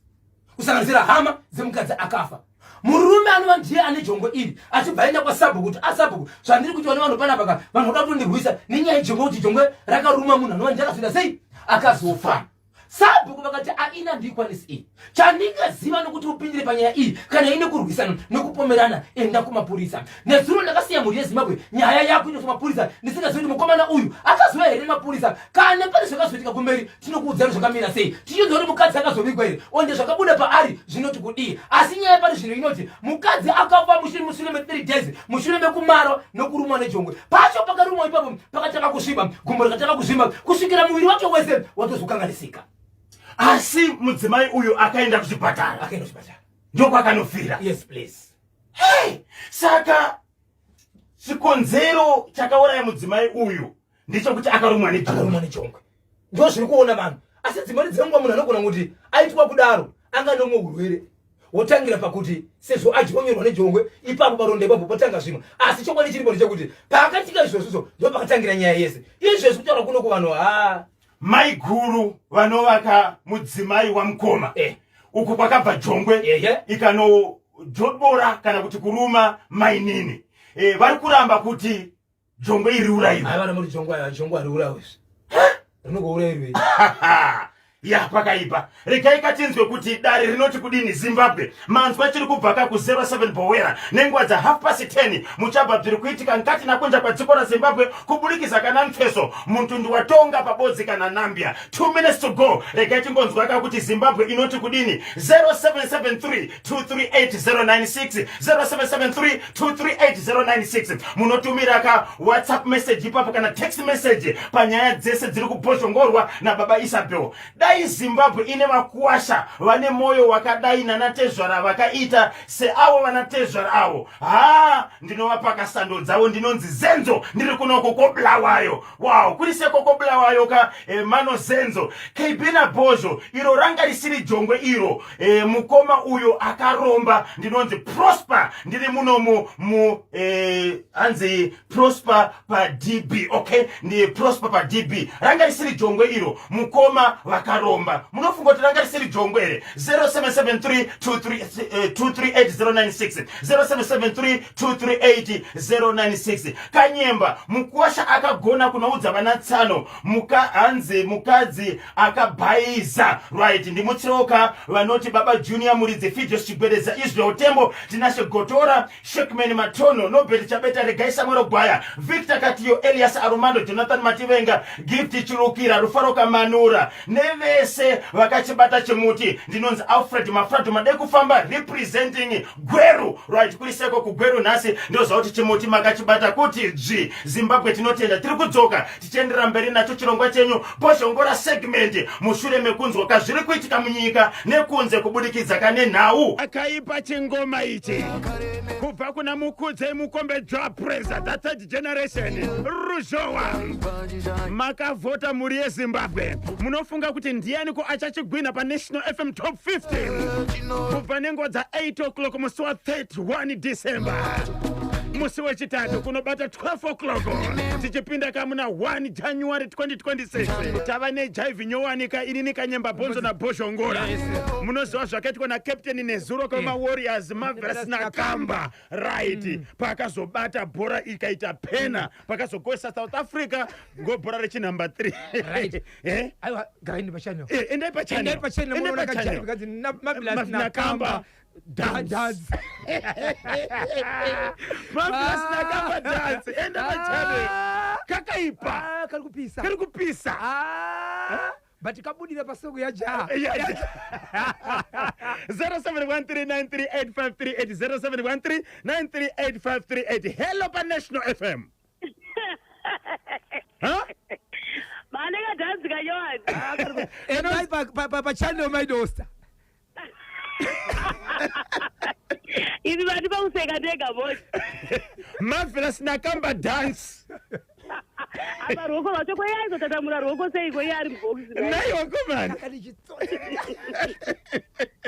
kusanganisira hama dzemukadzi akafa. Murume anova ndiye ane jongwe iri achibva aenda kwasabhuku kuti, asabhuku, zvandiri kuitwa nevanhu panapa ka, vanhu voda kutondirwisa nenyaya yejongwe, kuti jongwe rakaruma munhu anova ndiye akazoita sei, akazofa. Sabhuku vakati aina ndikwanisi iyi. Chandingaziva nokuti upindire panyaya iyi kana ine kurwisana nokupomerana, enda kumapurisa. Nezuro ndakasiya mhuri yeZimbabwe nyaya yako inoiswa mapurisa ndisingazivi kuti mukomana uyu akazouya here nemapurisa. Kana pane zvakazoitika kumberi tinokuudzai zvakamira sei. Tichinzwa kuti mukadzi akazovigwa here onde zvakabuda paari zvinoti kudii. Asi nyaya pari zvino inoti mukadzi akafa mushure me 3 days mushure mekumarwa nokurumwa nejongwe. Pacho pakarumwa ipapo pakatanga kusviba, gumbo rikatanga kuzvimba kusvikira muviri wake wese watozokanganisika. Asi mudzimai uyu akaenda kuchipatara, akaenda kuchipatara ndokwakanofira. Yes please. Hey, saka chikonzero chakauraya mudzimai uyu ndechekuti akarumwa nejongwe. Nejongwe ndo zviri kuona vanhu, asi dzimweni dzenguva munhu anogona kuti aitwa kudaro anga nomwe urwere wotangira pakuti sezvo adyonyorwa nejongwe ipapo paronda ipapo potanga zvimwe. Asi chokwadi chiripo ndechekuti paakatika izvozvizvo ndo pakatangira nyaya yese. Izvezvi kutaura kuno kuvanhu ha Maiguru vanovaka mudzimai wamukoma uku kwakabva jongwe ikanojobora kana kuti kuruma mainini vari kuramba kuti jongwe iri uraiwe. Aiva namuri jongwe ayo jongwe ari uraiwe rinogourairwei? Ya, pakaipa. Regai katinzwe kuti dare rinoti kudini. Zimbabwe, manzwa chiri kubva ka ku07 Bowera nenguva dza 10:30. Muchabva bziri kuitika nkati nakunja kwadziko raZimbabwe kuburikidza kana mfeso mutundu watonga pabodzi kana Nambia. 2 minutes to go. Regai tingonzwa ka kuti Zimbabwe inoti kudini. 0773 238096, 0773 238096. Munotumira ka WhatsApp message ipapo kana text message panyaya dzese dziri kubhozhongorwa nababa Isabel. Dai Zimbabwe ine vakuwasha vane mwoyo wakadai nanatezvara vakaita seavo vanatezvara avo, ha, ndinovapaka sando dzavo. Ndinonzi Zenzo, ndiri kunoko koBulawayo. Wow, kuri seko koBulawayo ka mano Zenzo. KB naBhozho, iro ranga risiri jongwe iro, mukoma uyo akaromba. Ndinonzi Prosper, ndiri munomu mu hanzi Prosper paDB. Okay, ndi Prosper paDB. Ranga risiri jongwe iro, mukoma vakaromba. Munofunga kuti ranga risiri jongwe here? 0773 238096, 0773 238096. Kanyemba, mukwasha akagona kunoudza vana tsano muka, hanzi mukadzi akabhaiza. Right, ndimutsoka vanoti baba Junior Muridzi, Fidios Chigwedeza, Israel Tembo, Tinashe Gotora, Shekman Matono, Nobert Chabeta, Regai Samuel Gwaya, Victor Katiyo, Elias Arumando, Jonathan Mativenga, Gift Chirukira, Rufaro Kamanura nevese vakachibata chimuti. Ndinonzi Alfred Mafrado Made kufamba, representing Gweru. Right, kuri seko kuGweru nhasi, ndoziva kuti chimuti makachibata kuti dzvi. Zimbabwe, tinotenda. Tiri kudzoka tichienderera mberi nacho chirongwa chenyu Bhozhongora segment mushure mekunzwa kazviri kuitika munyika nekunze kubudikidza kane nhau. Akaipa chingoma ichi kubva kuna Mukudzei Mukombe Dzva Presa, the third generation Ruzhowa. Makavhota mhuri yeZimbabwe, munofunga kuti ndiani ko achachigwina paNational FM Top 50 kubva nenguva dza8 o'clock musi wa31 December, musi wechitatu kunobata 12 o'clock tichipinda kamuna 1 January 2026? Tava nejaivhi nyowanika inini Kanyemba Bhonzo naBhozhongora. Munoziva zvakaitwa nacaptain nezuro kwemaWarriors, Marvelous Nakamba, right? Paakazobata bhora ikaita pena, pakazogoesa South Africa ngobhora rechinumber 3. Right. Eh? Aiwa, garai pachannel. Endai pachannel. Endai pachannel. Endai munoona pachannel. kajaivi kanzi Marvelous Nakamba dance. Dance. Marvelous Nakamba dance. Enda pachannel. Kakaipa. Ah, kari kupisa. Kari kupisa. Ah, but kabudira pasoko yajaha. 0713938538, 0713938538. Hello paNational FM. Huh? Mane kadhanzi kanyowani. Endai pachannel maidosta. Ivi vati pakuseka ndega bosi. Marvelous Nakamba dance. Apa ruoko rwacho kweye aizotatamura ruoko seiko iye ari mubhokisi? Naiwa komani. Akati chitsotsi.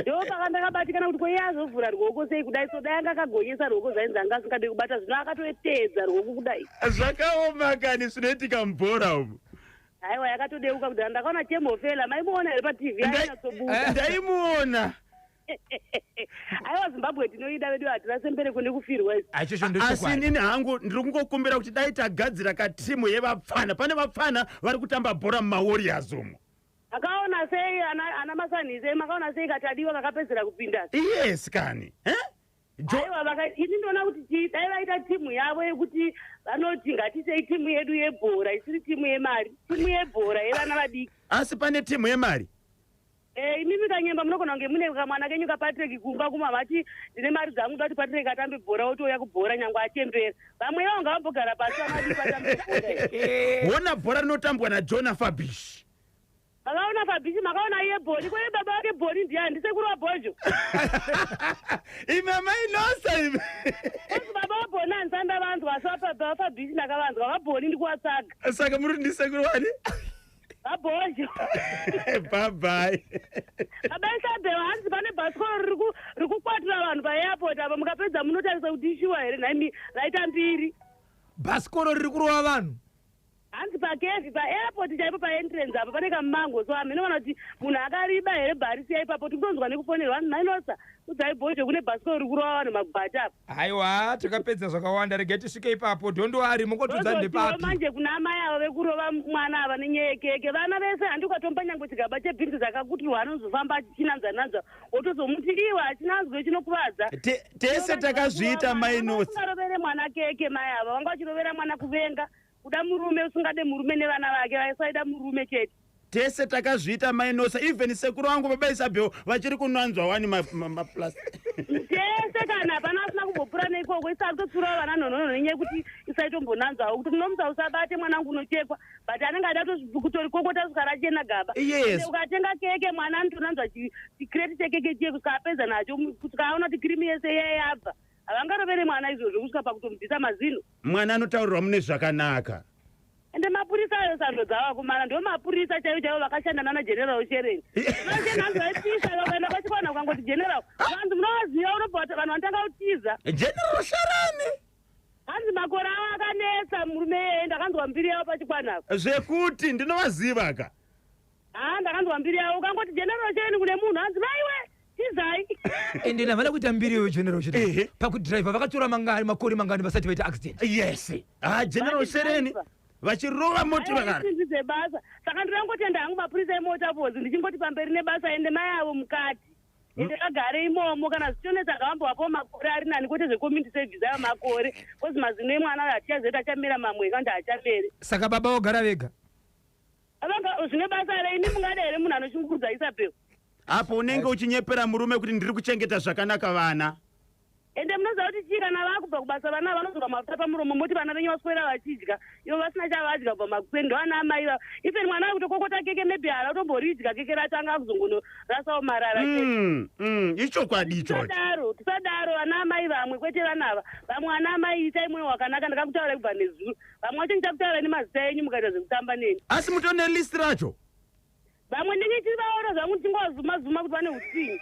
Ndo paka ndakabatikana kuti kweye azovhura ruoko sei kudai, so dai anga akagonyesa ruoko zvainzi anga asingade kubata, zvino akatoteedza ruoko kudai. Zvakaoma kani zvinoitika mubhora umu. Haiwa, yakatodeuka kudhara. Ndakaona chemhofela, maimuona here paTV? Ainyatsobuda. Ndaimuona. Aiwa, Zimbabwe tinoida vedu, hatirasembere kune kufirwa izvi. Aichocho Asi ndochokwadi. inini hangu ndiri kungokumbira kuti dai tagadzira katimu yevapfana. Pane vapfana vari kutamba bhora mumaWarriors umu. Akaona sei ana Masanise, makaona sei katadiwa kakapedzera kupinda? Yes kani, eh? Aiwa, ini ndoona kuti dai vaita timu yavo yekuti vanoti ngatisei timu yedu yebhora, isiri timu yemari, timu yebhora yevana vadiki. Asi pane timu yemari? Imimi kanyemba munogona kunge mune kamwana kenyu kaPatrick kumba kuma, vati ndine mari dzangu, ndoda kuti Patrick atambe bhora, otouya kubhora nyangwe achembera. Vamwe ivo ngavambogara pasi, vana vadiki vatambe bhora. Hona bhora rinotambwa naJona Fabish. Makaona Fabishi, makaona iye Bhoni kweye baba vake Bhoni ndiani? Ndisekuru waBhozho. Imi amainosa imi. Kozi baba vaBhoni handisati ndavanzwa, asi vababa vaFabishi ndakavanzwa, vaBhoni ndikuvatsaga. Saka muri kuti ndisekuru wani? VaBhozho. Bye bye. Baba Isabel, hanzi pane bhasikoro riri kukwatira vanhu paairport apa, mukapedza munotarisa kuti ishuwa here nhaimi, raita mbiri. Bhasikoro riri kurova vanhu? Hanzi pakevi paairport chaipo, paentrance apa pane kamumango, so hamene kana kuti munhu akariba here, bharisiya ipapo. Tikutonzwa nekufonerwa, hanzi mainosa udzai Bhozho kune bhasikoro riri kurova vanhu magwati apa. Haiwa, takapedza zvakawanda, regai tisvike ipapo. Don't worry, mungotudza. Ndozotiwo Ndepapi? Manje kuna amai ava vekurova mwana ava nenyaya yekeke, vana vese handi ukatomba nyangwe chigaba chebhinzi dzakakutirwa, anozofamba achinanzananza, wotozomuti iwe achinanzwe chinokuvadza. Tese takazviita, mainosa. Ungarovere mwana keke? Mai ava vanga vachirovera mwana, kuvenga kuda murume usingade murume nevana vake, vaisaida murume chete. Tese takazviita, mainosa. Even sekuru vangu baba Isabel vachiri kunanzwa wani maplas. Tese kana hapana asina kumbopura neikoko, isatotsurawo vana nhonono nenyaya yekuti isaitombonanzwawo kuti munomusa usabate mwanangu unochekwa, but anenge ada kutorikokota kusvika rachena gaba. Yes. Ende ukatenga keke, mwana anotonanzwa chikireti chekeke chiye kusvika apedza nacho, kusvika aona kuti kirimu yese iya yabva. Havangarovere mwana izvozvo kusvika pakutomubvisa mazino. Mwana anotaurirwa mune zvakanaka. Ende mapurisa ayo, sando dzavo akomana, ndo mapurisa chaivo chaivo vakashanda nana General Shereni. Hanzi vaipisa, vakaenda kwachikwana ukangoti general, vanzi munovaziva, unobva vanhu vanotanga kutiza. General Shereni. Hanzi makore avo akanetsa murume iyeye, ndakanzwa mbiri yavo pachikwanako. Zvekuti ndinovaziva ka. Ha, ndakanzwa mbiri yavo, ukangoti General Shereni kune munhu, hanzi vaiwe tizai. Ende havana kuita mbiri iyoyo General Shereni pakudhiraivha, vakatora mangani makore mangani vasati vaita accident. Yes, ha, General Vachidhiraivha. Shereni vachirova moti vakara. Aiwa, dzebasa. Saka ndinongotenda hangu mapurisa emota force, ndichingoti pamberi nebasa. Ende mai avo mukati, ende vagare imomo, kana zvichionetsa ngavambovapawo makore ari nani, kwete zvecommunity service ayo makore, kozi mazino emwana uyo hatichaziva kuti achamera mamwe kana kuti haachamere. Saka baba vogara vega? Avanga zvine basa rei? Imi mungada here munhu anoshungurudza, Isabel? Apo unenge uchinyepera murume kuti ndiri kuchengeta zvakanaka vana. Ende munoziva kuti chii? Kana vakubva kubasa, vana vanozorwa mafuta pamuromo, moti vana venyu vaswera vachidya, ivo vasina chavadya kubva makuseni. Ndo ana amai vavo. Even mwana akutokokota keke, maybe haara kutomboridya keke racho, anga akuzongonorasawo marara chete. Ichokwadi ichocho. Tisadaro, tisadaro vana amai vamwe, kwete vanava vamwe. Vana amai, itai mwoyo wakanaka. Ndakakutaurai kubva nezuro, vamwe vacho ndichakutaurai nemazita enyu mukaita zvekutamba neni. Asi mutone list racho. Vamwe ndinge chivaona zvangu, ndichingovazuma zuma kuti vane utsinye.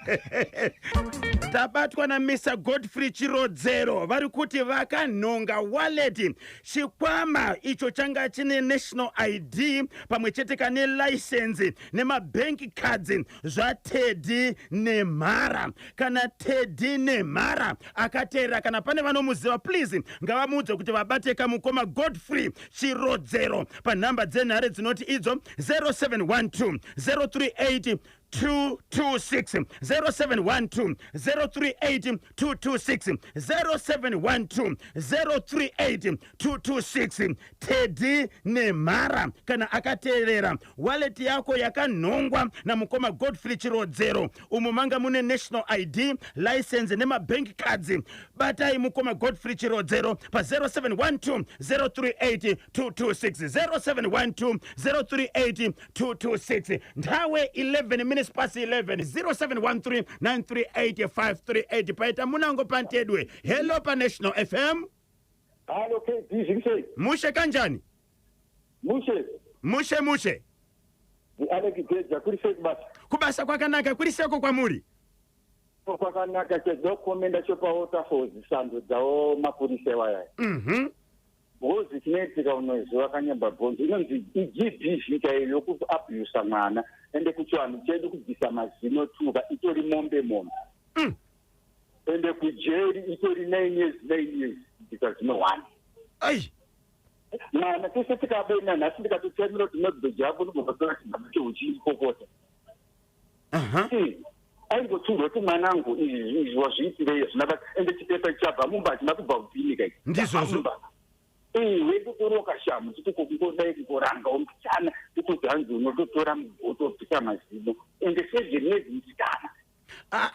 Tabatwa naMr Godfrey Chirodzero, vari kuti vakanhonga wallet, chikwama icho changa chine national ID pamwe chete kane license nemabank cards zvaTeddy Nemhara. Kana Teddy Nemhara akateerera, kana pane vanomuziva, please ngavamuudze kuti vabate kamukoma Godfrey Chirodzero panhamba dzenhare dzinoti idzo 0712 038 226, 0712 038 226, 0712 038 226. Teddy Nemhara, kana akateerera, wallet yako yakanhongwa namukoma Godfrey Chirodzero, umo manga mune national ID, license nemabank cards. Batai mukoma Godfrey Chirodzero pa0712 038 226, 0712 038 226. Nthawe 11 minutes past 11. 0713 938 538. Paita munango pantedwe. Hello paNational FM. Halo KD, zviri sei? Mushe kanjani? Mushe. Mushe mushe. Ndialek Deja, kuri sei kubasa? Kubasa kwakanaka, kuri seko kwamuri? Kwakanaka. Chedokomenda chepaWaterfalls, sando dzawo mapurisa ewaya. Ngozi chinoitika unoziva kanyamba bhonzo inonzi iGBV chaiyo yokuabhusa mwana, ende kuchivanhu chedu kubvisa mazino tuka itori mombe mombe. Ende kujeri itori 9 years, 9 years kubvisa zino one. Ai. Mwana tese tikabena nhasi ndikatotsamira kuti mabheji ako ndobva chigaba cheuchikokota. Aingotsiurwa kuti mwanangu izvi izvi wazviitirei hazvina basa, ende chipepa chabva mumba hachina kubva kubhinika ichi. Ndizvozvo. Wekutoroka shamu titokokungodai kungoranga musikana, tototi hanzi unototora mugoto wobvisa mazino, ende sejeni yedzi musikana.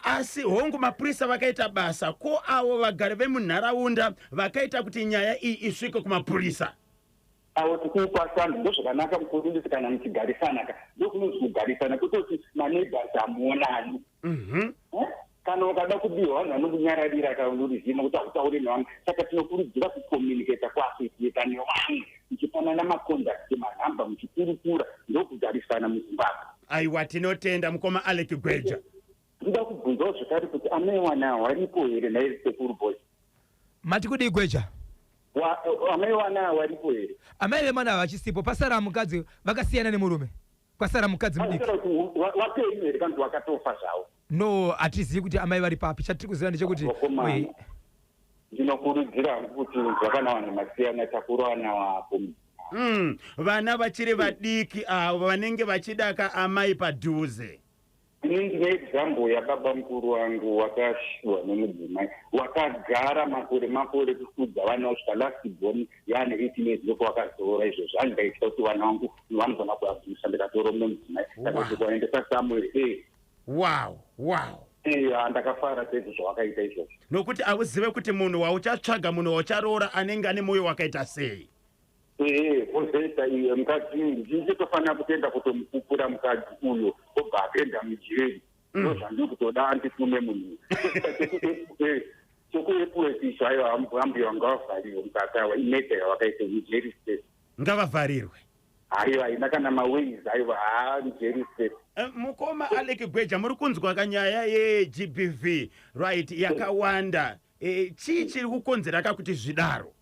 Asi hongu, mapurisa vakaita basa, ko avo vagari vemunharaunda vakaita kuti nyaya iyi isvike kumapurisa? Avo tikuupa sando, ndozvakanaka mucommunity kana muchigarisana ka, ndokunonzi kugarisana, kutoti maneighbors hamuonani. Kana ukada kubiwa, vanhu vanokunyararira kaunoriziva kuti hautauri nevamwe. Saka tinokurudzira kucommunicata, kuassociata nevamwe, muchipanana macontact, manhamba, muchikurukura, ndokugarisana muZimbabwe. Aiwa, tinotenda mukoma Alec Gweja. Ndoda kubvunzawo zvekare kuti amai wana waripo here nhai sekuru boy? Mati kudii, Gweja? Amai wana waripo here? Amai vemwana vachisipo, pasara mukadzi, vakasiyana nemurume, kwasara mukadzi mudiki. Asara kuti wapenyu here kana kuti wakatofa zvavo? No, hatizivi kuti amai vari papi. Chatiri kuziva ndechekuti Vakomana. Ndinokurudzira hangu kuti zvakana vanhu masiyana, takura wapo. Vana vachiri vadiki avo vanenge vachida ka amai padhuze. Ini ndine example yababa mukuru wangu wakashiwa nemudzimai, wakagara makore makore kufudza vana kusvika last born yaane 18 years, ndoko wakazoora izvozvo. Handaitya kuti vana vangu vanogona kuabvisa, ndikatora mumwe mudzimai, saka kuti kuvaendesa somewhere e Ndakafara chaizvo zvawakaita izvozvo. Nokuti hauzive kuti munhu wauchatsvaga, munhu waucharoora, anenge ane mwoyo wakaita sei. Ehe, kozoita iye mukadzi, ndinchitofanira kutoenda kutomupupura mukadzi uyo obva apenda mujeri. Ndo zvandiri kutoda, anditume munhu chekuepuwetiso. Aiwa, ambuya vanga vavhariwe mukati ava, imurder yavakaita, mujeri straight. Ngavavharirwe. Aiwa, haina kana maways, aiwa, haa, mujeri straight. Mukoma Alec Gweja, muri kunzwa kanyaya yeGBV, right, yakawanda. Chii chiri kukonzera kakuti zvidaro?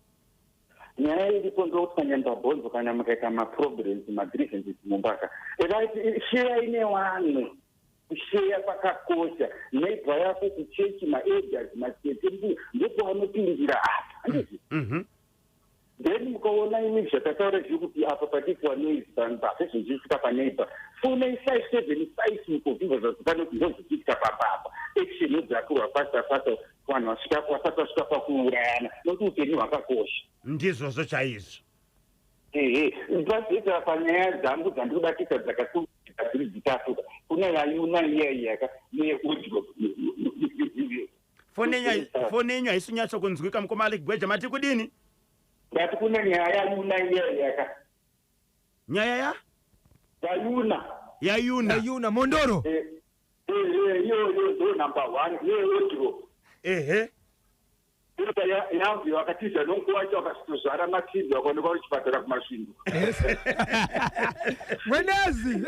Nyaya iripo ndokuti kanyamba bhonzo, kana mukaita maproblems, magrievances mumbaka, right, sheyai nevamwe. Kusheya kwakakosha. Neighbor yako, kuchechi, maelders, matete, mbuya, ndopavanopindira apa, handiti? Then mukaona imi zvatataura zviri kuti apa patiitwa noise pazvezvinzvisvika paneighbor, fonai 575 uko, zvibva zvazikana kuti ndozvichiitika pamba apa. Action yodzakurwa fasta fasta, vanhu vasvika vasati vasvika pakuurayana, nokuti upenyu hwakakosha. Ndizvozvo chaizvo. Ehe, pazoita panyaya dzangu dzandiri kubatisa dzakasukika dziri dzitatu, kuna yayuna iya iyaka neyeaudio. Foni yenyu haisi nyatso kunzwika, mukoma Alec Gweja. Mati kudini? Ndati kune nyaya yayuna iya iyaka. Nyaya ya? Yayuna. Yayuna. Yuna Mondoro. Iyoyo ndo number one yeaudio. Yangu wakatiza nonguva wacho, wakasitozvara matibhi, wakaonekwa kuchipatara kuMasvingo. Mwenezi.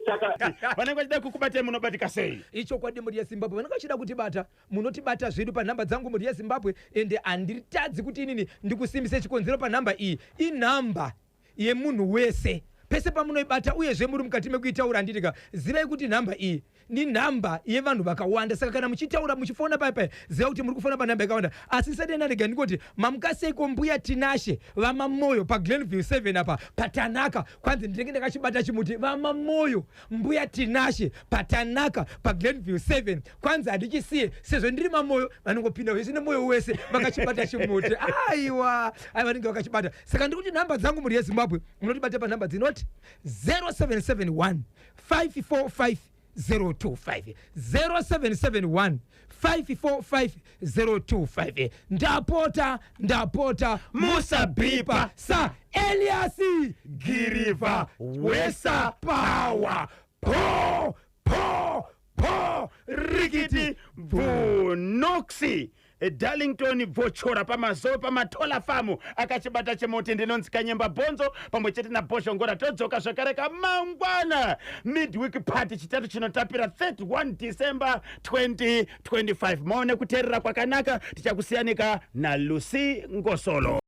Saka vanenge vachida kukubatai, munobatika sei? Ichokwadi, mhuri yeZimbabwe, vanenge vachida kutibata, munotibata zvedu panhamba dzangu, mhuri yeZimbabwe. Ende handitadzi kuti inini ndikusimbise chikonzero panhamba iyi. Inhamba yemunhu wese, pese pamunoibata, uyezve muri mukati mekuitaura, handitika? Zivai kuti nhamba iyi ni nhamba yevanhu vakawanda. Saka kana muchitaura, muchifona paya paya, ziva kuti muri kufona panhamba yakawanda. Asi ndisati ndarega, ndingoti mamukaseiko mbuya Tinashe vaMamoyo paGlenview 7 apa paTanaka. Kwanzi ndinenge ndakachibata chimuti. VaMamoyo, mbuya Tinashe paTanaka paGlenview 7, kwanzi handichisiye sezvo ndiri Mamoyo. Vanongopinda vese nemwoyo wese vakachibata chimuti. Aiwa, aiwa, vanenge vakachibata. Saka ndiri kuti nhamba dzangu, mhuri yeZimbabwe, munotibata panhamba dzinoti 0771 545 025, 0771 545 025. Ndapota, ndapota, musabhipa. Sa Eliasi Giriva wesa power, po po po, rikiti bvunoxi Darlington Bvochora pamazove pamatola famu akachibata chemuti. Ndinonzi Kanyemba Bhonzo pamwe chete naBhozhongora. Todzoka zvakare kamangwana, midweek party, Chitatu chinotapira, 31 December 2025. Maone kuteerera kwakanaka. Tichakusiyanika naLucy Ngosolo.